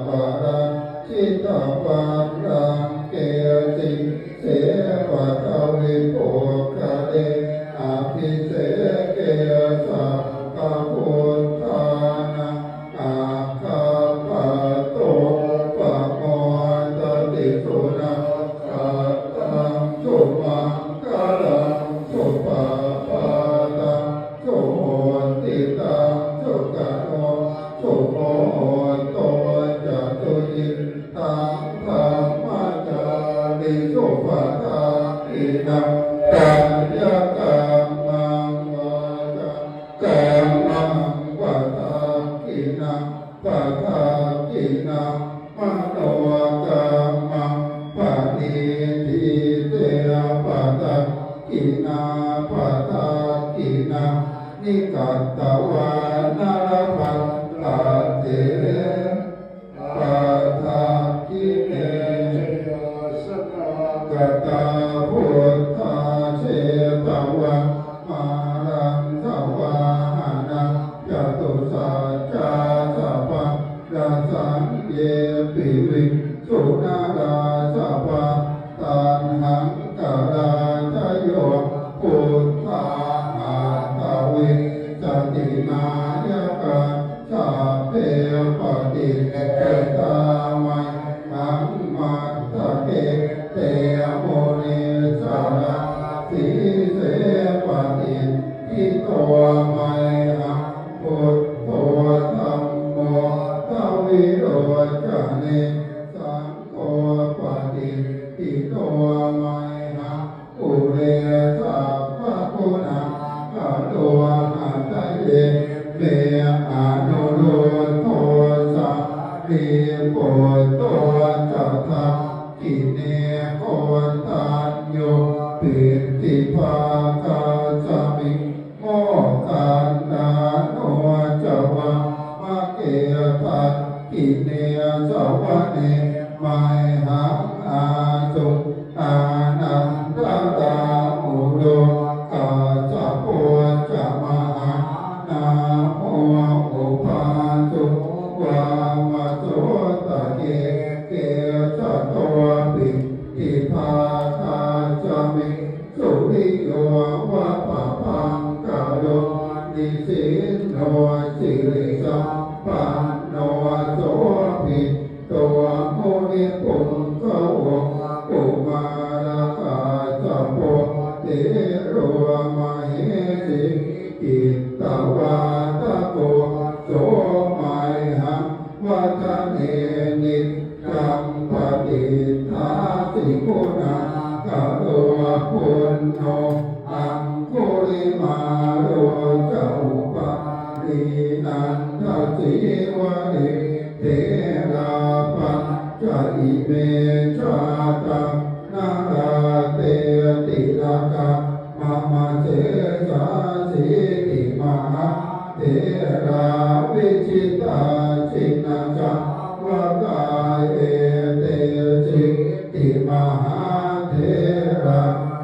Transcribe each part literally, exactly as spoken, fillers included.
aparājitapallaṅke sīse paṭhavipokkhare abhiseke sabbabuddhānaṃ aggappatto pamodati. Sunakkhattaṃ sumaṅgalaṃ supabhātaṃ suhuṭṭhitaṃ sukhaṇo sumuhutto ca suyiṭṭhaṃ brahmacārisu. Padakkhiṇaṃ kāyakammaṃ vācākammaṃ padakkhiṇaṃ padakkhiṇaṃ manokammaṃ paṇidhī te padakkhiṇā padakkhiṇāni katvāna labhantatthe padakkhiṇe. Jayāsanāgatā buddhā jetvā māraṃ savāhanaṃ catusaccāsabhaṃ rasaṃ ye piviṃsu narāsabhā. Taṇhaṅkarādayo buddhā aṭṭhavīsati nāyakā sabbe patiṭṭhitā mayhaṃ matthake te munissarā. Sīse patiṭṭhito mayhaṃ buddho dhammo dvilocane saṅgho patiṭṭhito mayhaṃ ure sabbaguṇākaro. Hadaye me anuruddho sārīputto ca dakkhiṇe koṇḍañño piṭṭhibhāgasmiṃ moggallāno ca vāmake. Dakkhiṇe savane mayhaṃ āsuṃ ānandarāhulo kassapo ca mahānāmo ubhāsuṃ vāmasotake. Kesato piṭṭhibhāgasmiṃ suriyo va pabhaṅkaro nisinno sirisampanno sobhito munipuṅgavo. Kumārakassapo thero mahesī cittavādako so mayhaṃ vadane niccaṃ patiṭṭhāsi guṇākaro. Puṇṇo aṅgulimālo ca upālī nandasīvalī therā pañca ime jātā nalāṭe tilakā mama. Sesāsīti mahātherā vijitā jinasāvakā etesīti mahātherā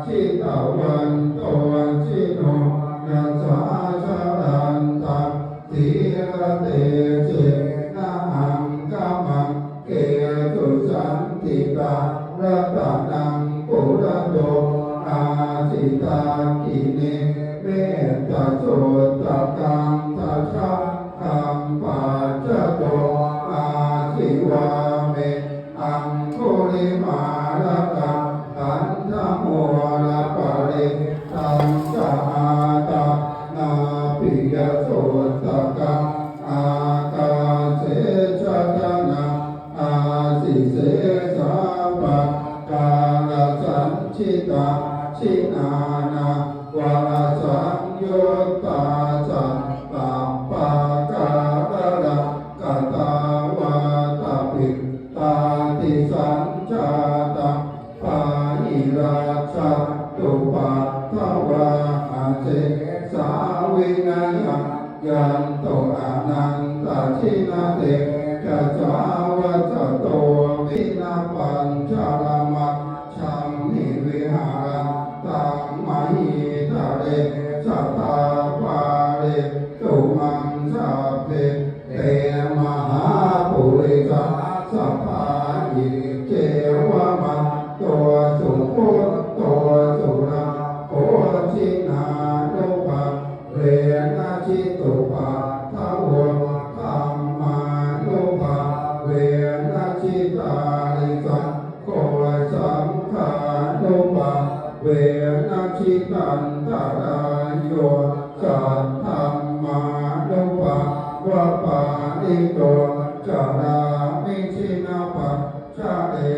jitavanto jinorasā jalantā sīlatejena aṅgamaṅ gesu saṇṭhitā. Ratanaṃ purato āsi dakkhiṇe mettasuttakaṃ dhajaggaṃ pacchato āsi vāme aṅgulimālakaṃ. Khandhamoraparittañca āṭānāṭiyasuttakaṃ āṭā anantajinatejasā vasato me jinapañjaramajjhamhi viharantaṃ mahītale sadā pālentu maṃ sabbe te mahāpurisāsabhā. Iccevamanto sugutto surakkho jinānubhāvena jitupaddavo dhammānubhāvena jitārisaṅgho saṅghānubhāvena jitantarāyo saddhammānubhāvapālito carāmi jinapañjare